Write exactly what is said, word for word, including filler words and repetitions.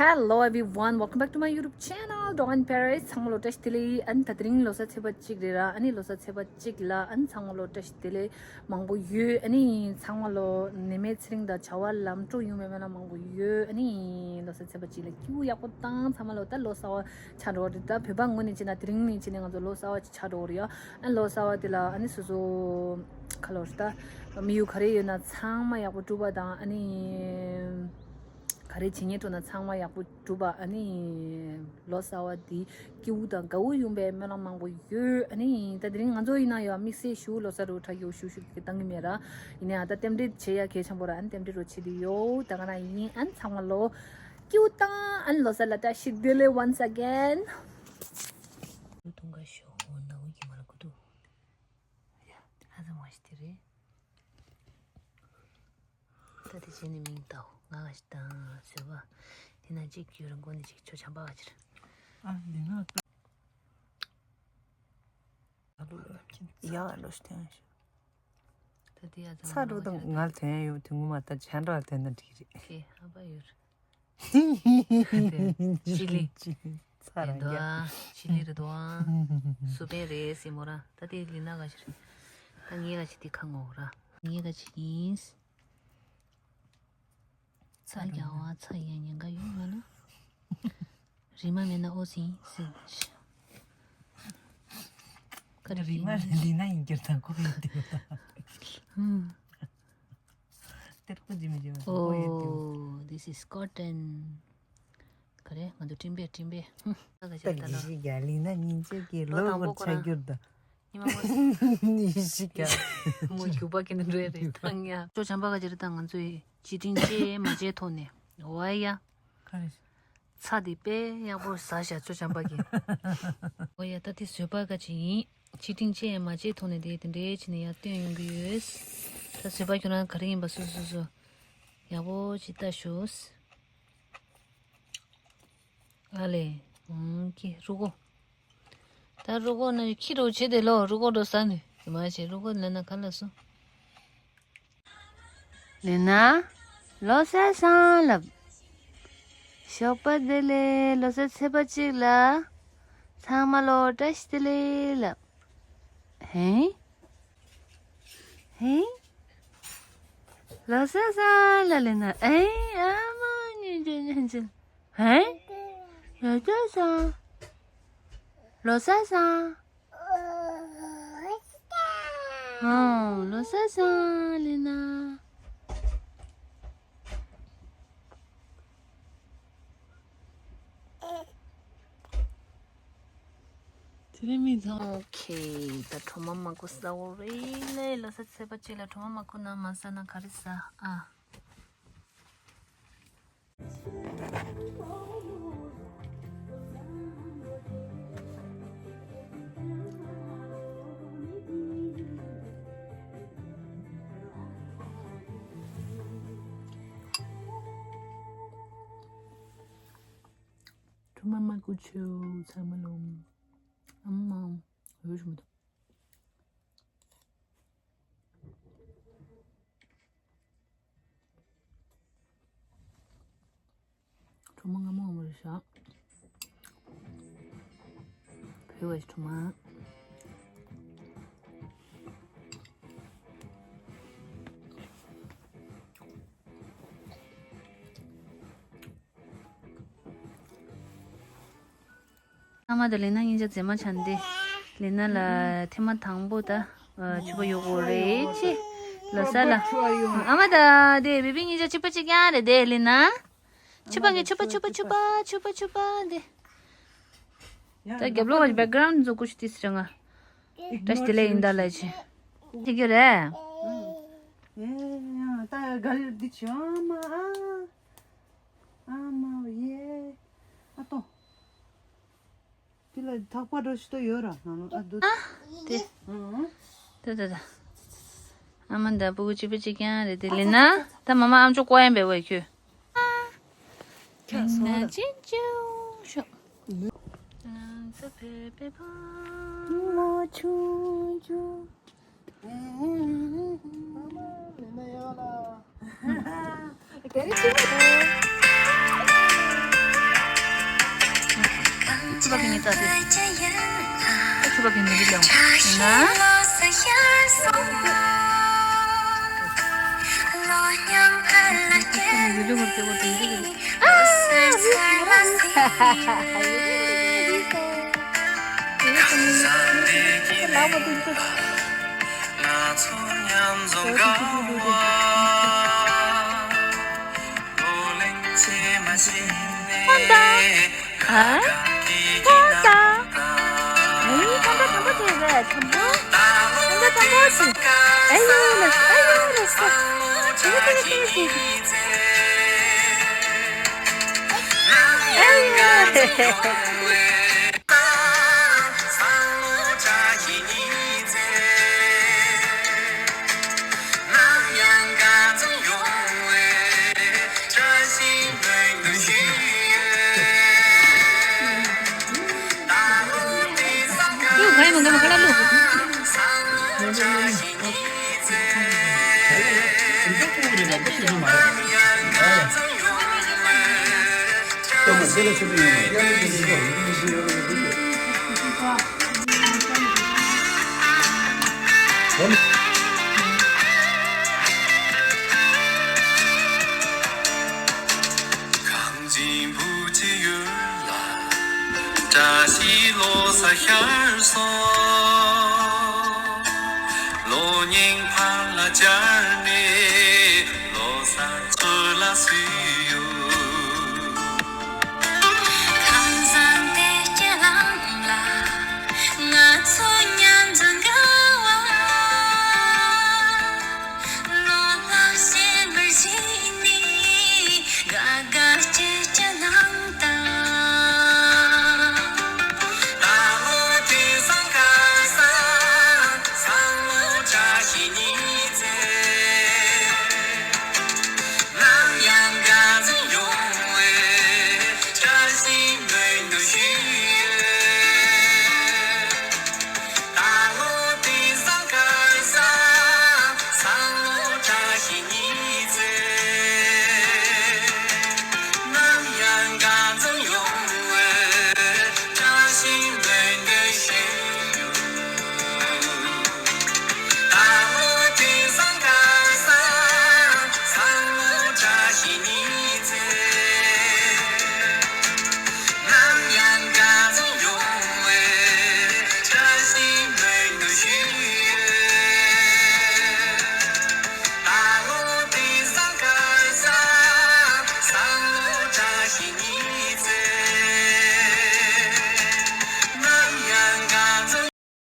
Hello everyone, welcome back to my YouTube channel, Dawn Paris. ཚང་མ་ལོ་བཀྲ་ཤིས་བདེ་ལེགས། ཨ་ནི་ད་དེ་རིང་ལོ་གསར་ཚེས་པ་གཅིག་རེད་ར། ཨ་ནི་ལོ་གསར་ཚེས་པ་གཅིག་ལ་ཨ་ནི་ཚང་མ་ལོ་བཀྲ་ཤིས་བདེ་ལེགས་མང་པོ་ཡོད། ཨ་ནི་ཚང་མ་ལོ་ནད་མེད་ཚེ་རིང་དང་བྱ་བ་ལམ་འགྲོ་ཡོང་བའི་སྨོན་ལམ་མང་པོ་ཡོད། ཨ་ནི་ལོ་གསར་ཚེས་པ་གཅིག་ལ་སྐྱིད་པོ་ཡག་པོ་བཏང་། ཚང་མ་ལོ་ད་ལོ་གསར་པ་ཆགས་འགྲོ་བ་རེད། ད་བོད་པ་ངོས་ནས་བྱས་ན་དེ་རིང་ནས་བྱས་ནས་ང་ཚོ་ལོ་གསར་པ་ཅིག་ཆགས་འགྲོ་གི་རེད་ཡ། ཨ་ནི་ལོ་གསར་པ་དེ་ལ་ཨ་ནི་སོ་སོ་ཁ་ལོ་རེད། ད་དམིགས་ཡུལ་ག་རེ་ཡོད་ན་ཚང་མ་ཡག་པོ་འགྲུབ་པ་དང་། ཨ་ནི་ག་རེ་བྱེད་སྙིང་འདོད་ན་ཚང་མ་ཡག་པོ་འགྲུབ་པ། ཨ་ནི་ལོ་གསར་པ་འདི་སྐྱིད་པོ་དང་དགའ་པོ་ཡོང་བའི་སྨོན་ལམ་མང་པོ་ཡོད། ཨ་ནི་ད་དེ་རིང་ང་ཚོ་ཡིན་ན་ཡང་དམིགས་བསལ་ཞུ་ལོ་གསར་རུ་ཁྲ་ཡོ་ཞུ་ཞུ་གི་བཏང་གི་མེད་ར། ཡིན་ན་ཡང་ད་རྟེན་འབྲེལ་བྱེད་ཡ་གལ་ཆེན་པོ་ར། ཨ་ནི་རྟེན་འབྲེལ་རུ་བྱེད་དུ་ཡོད། ད་ག་ན་ཡིན། ཨ་ནི་ཚང་མ་ལོ་སྐྱིད་པོ་དང་། ཨ་ནི་ལོ་གསར་ལ་བཀྲ་ཤིས་བདེ་ལེགས་once again། ཐུང་ག་ཤོ་འོ་ན་འུ་གི་མ་ལ་གུ་དུ། ཡ། ཧ་ཙམ་བ་ཞིག་དེ་རེད། ད་དེ་བྱས་ནས་མིང་བཏགས། ང་ག་ཞིག་དང་བཟོད་པ། དེ་ན་གཅིག་ཡོད་རུང་མགོ་ནས་གཅིག་ཆོ་བྱམས་པ་ག་ཕྱིར། ཨ་ལི་ན། ཡ་ལོ་ཤི་ཐེན་ཤི། ད་དེ་ཡ་ཚང་ཚ་རུ་དང་ང་ལ་ཐོན་ཡོད་དུས་ངོ་མ་ད་ཆན་ར་ཐོན་ན་འགྲིག་རེད། ཁེ་ཧ་པ་ཡོད། ཆི་ལི། ཆི་ལི་ཚ་ར་རེད་འདུག་ཨ། ཆི་ལི་རེད་འདུག་ཨ། སུ་པན་རེད་སི་མོ་ར། ད་དེ་ལི་ན་ག་ཞིག་རེད། ད་ངས་ག་ཞིག་དེ་ཁ་ངོ་ར། ངས་ག་ཞིག་ཡིན། ཚ་རྒྱ་བ་ཚ་ཡ་ཉེན་ཁ་ཡོད་མ་ན། རི་མ་མེད་ན་ཨོ་སིང་སིང་། ཀ་རི་མ་ལི་ན་ཡིན་གྱུར་དང་ཁོ་ཡིན་དེ། ཧུམ། སྟེར་ཁོ་ཇི་མི་ཇི་མ་ཁོ་ཡིན་དེ། Oh, this is cotton. ག་རེ་ང་ཚོ་སྤྲིན་པས་སྤྲིན་པས། ཧུམ། ད་ག་ཞིག་ད་ལ། ལི་ན་ཉིན་ཅེ་གི་ལོ་དང་པོ་བར་ཁོ་ཆ་རང་གྱུར་དང་། ཉི་མ་མོ། ཉི་ཤི་ཀ་མོ་རྒྱུག་པ་གི་ནི་འགྲོ་ཡ་རེད་ད་ངས། ཅོ་བྱམས་པ་ག་ཅི་རེད་ད། ང་ཚོས་བྱིས་སྤྲིན་ཅེས་མ་བྱས་ཐོག་ནས་འོ་ཡ། ག་རེ། ཚ་དེ་དཔེ་ཡག་པོ་ཟ་བཞག་ཅོ་བྱམས་པ་གི། འོ་ཡ། ད་དེ་བཟོད་པ་ག་ཅི་ཡིན། བྱིས་སྤྲིན་ཅེས་མ་བྱས་ཐོག་ནས་དེ་དེ་འདྲའི་བྱས་ནས་ཡར་བཏོན་ཡོང་གི་ཡོད། ད་བཟོད་པ་ཁྱོད་རང་ག་རེ་ཡིན་པ་སོ་སོ་སོ་ཡག་པོ་ཅིག་ལྟ་ཞོག་ཨ་ལེ། ཨང་ཀི་རུ་གོ། ད་རུ་གོ་ན་ཁྱི་རུ་བྱེད་དེ་ལོ་རུ་གོ་འགྲོ་ས་ནི་མ་བྱེད། རུ་གོ་ལ་ན་ག་ལ་སོ། ལི་ན། ལོ་གསར་བཟང་ལབ། ཞོགས་པ་བདེ་ལེགས། ལོ་གསར་ཚེས་པ་གཅིག་ལ། ཚང་མ་ལོ་བཀྲ་ཤིས་བདེ་ལེགས་ལབ། ཧེ། ཧེ། ལོ་གསར་བཟང་ལ་ལི་ན། ཨེ་ཨ་མ་ཉིན་ཅན་ཉིན་ཅན། ཧེ། ལོ་གསར་བཟང་། ལོ་གསར་བཟང་། ཨོ་ལོ་གསར་བཟང་ལི་ན། དེ་རིང་མི་ཚང་། ཨོ་ཁེ། ད་གྲོ་མ་མ་ཁུ་ཟ་འོ་རེད་ལེ། ལོ་གསར་ཚེས་པ་གཅིག་ལ་གྲོ་མ་མ་ཁུ་ན་མ་ཟ་ན་ག་རེ་ཟ་ཨ། གྲོ་མ་མ་ཁུ་ཆུ་ཚང་མ་ལོ། ཨམ་མ། འོས་ཤུ་མི་འདུག་གྲོ་མ་སྔ་མོ་སྔ་མོ་རེད་ཤག་བོད་པའི་གྲོ་མ། ཨ་མ་དང་ལི་ན་གཉིས་ཆ་མཛེས་མ་ཆགས་འདི། ལི་ན་ལ་ཐེངས་མ་དང་པོ་ད་ཕྱུ་པ་ཡོད་གོ་རེད་ཅེ། ལོ་གསར་ལ། ཨ་མ་དང་དེ་བི་བི་གཉིས་ཆ་ཕྱུ་པ་གཅིག་རྐྱང་རེད་དེ་ལི་ན། ཕྱུ་པ་ངས་ཕྱུ་པ་ཕྱུ་པ་ཕྱུ་པ་ཕྱུ་པ་ཕྱུ་པ་དེ། ད་རྒྱབ་ལོགས་ཀྱི་བེག་གྷ་རའུན་ཌི་བཟོ་དགོས་ཤིག་ཏིས་རེ་ང་། བཀྲ་ཤིས་བདེ་ལེགས་ཡིན་ད་ལ་ཆེ། ཐེག་ཡོད་རེད། ཨེ་ཡ་ད་ག་ལེར་འདི་བྱོས་ཨ་མ་ཨ། ཨ་མ་ཡེ། ཨ་ཏོ། དེ་ལ་ཐག་པ་འགྲོ་ཤི་ཏོ་ཡོད་ར་ང་ལོ་ཨ་དུ། ཨ། དེ། ཨང་། ད་ད་ད། ཨ་མ་འདའ་སྤུ་གུ་གཅིག་པ་གཅིག་རྐྱང་རེད་དེ་ལེ་ན། ད་མ་མ་ཨམ་ཅོག་ཀོ་ཡན་པའི་བས་ཁྱོད། ཁྱོད་སོང་ན། ཅིན་ཅིའུ་ཤོག་ང་ཚོ་བོད་པའི་ཕ། མ་ཆུང་ཆུང་། ཨ་མ་ལེ་ན་ཡོད་ལ། དེ་རིང་ཆུ་མོ་དང་། ཆུ་བ་གི་ནི་ཙ་དེ། ཆུ་བ་གི་ནི་རི་ལེའོ། ཡིན་ན། ཡུ་ལུ་མུར་ཏེ་བོ་ཏེ་ཡུ་ལུ་མུར། ཨ་རི་ལ་མ་ཏེ་ཏེ། ཨ་ད། ཨ། ཨོ་ད། ཨེ་ཐང་ཀ་དང་པོ་དེ་རེད་དང་པོ། ཐང་ཀ་དང་པོ་ཞིག་ཨེ་ཡོ་ལ་ཨེ་ཡོ་ལ་སོ། ཨེ་ཡོ་ལ་སོ། ཨེ་ཡོ་ལ་སོ། གངས་ཅན་བུ་གཅིག་ཡུལ་ལ། བཀྲ་ཤིས་ལོ་གསར་ཤར་སོང་། ལོ་རྙིང་ཕར་ལ་བཅར་